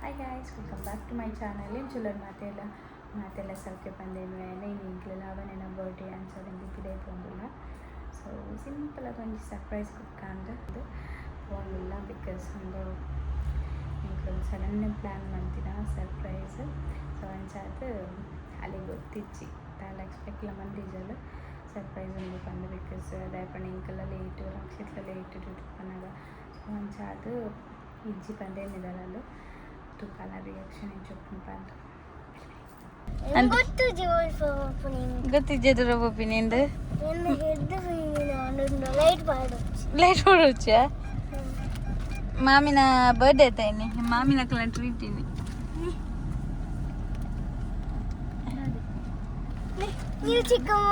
Hi guys, welcome back to my channel. ಎಂಚುಲ್ಲರ್ ಮಾತೆಲ್ಲ? ಮಾತೆಲ್ಲ ಸೌಖ್ಯ ಪಂದೇನು. ಎಂಕ್ಲೆ ಲಾವಣ್ಯನ ಬರ್ಡೇ, ಅಂಚಾದ್ ಎಂಕ್ ಪಿದಯಿ ಪೋಂದುಲ್ಲ. ಸೊ ಸಿಂಪಲ್ ಆದ್ ಒಂಜಿ ಸರ್ಪ್ರೈಸ್ ಕೊರ್ಕಾಂದ್ ಪೋಂದುಲ್ಲ, because ಒಂದು ಎಂಕ್ಲೊಂದು ಸಡನ್ ಪ್ಲ್ಯಾನ್ ಮಂತಿನ ಸರ್ಪ್ರೈಸ್. ಸೊ ಅಂಚಾದ್ ಅಲೆಗ್ ಗೊತ್ತಿಜ್ಜಿ, ದಾಲ ಎಕ್ಸ್ಪೆಕ್ಟ್ಲ ಮಂದಿಜಲ್ ಸರ್ಪ್ರೈಸ್ ಉಂಡು ಪಂದ್. Because ದಾಯೆ ಪಂಡ ಎಂಕಲ್ಲ ಲೇಟ್, ರಕ್ಷಿತ್ಲ ಲೇಟ್ ಡ್ಯೂಟಿ ಪನ್ನಗ. ಸೊ ಅಂಚಾದ್ ಇಜ್ಜಿ ಪಂದ್ ಎನ್ನಿದಲ್. ತೂಕ ರಿಯಾಕ್ಷನ್ ಎಂಚ ಉಪ್ಪುಂಡು ಪಂದ್. ಗೊತ್ತುಜಿ ಓಪನಿಂಗ್. ಗೊತ್ತಿಜ್ಜೆ ದೂರ ಪೋಪಿನಿಂದು. ಎನ್ನ ಹೆಡ್ ಲೈಟ್ ಪಾಡೊಚ್ಚಿ. ಲೈಟ್ ಹೊಡೋಚ. ಮಾಮಿನ ಬರ್ಡೇ ತಾಯಿನಿ, ಮಾಮಿನ ಟ್ರೀಟ್ ಇನಿ. ನೀವು ಚಿಕ್ಕಮ್ಮ.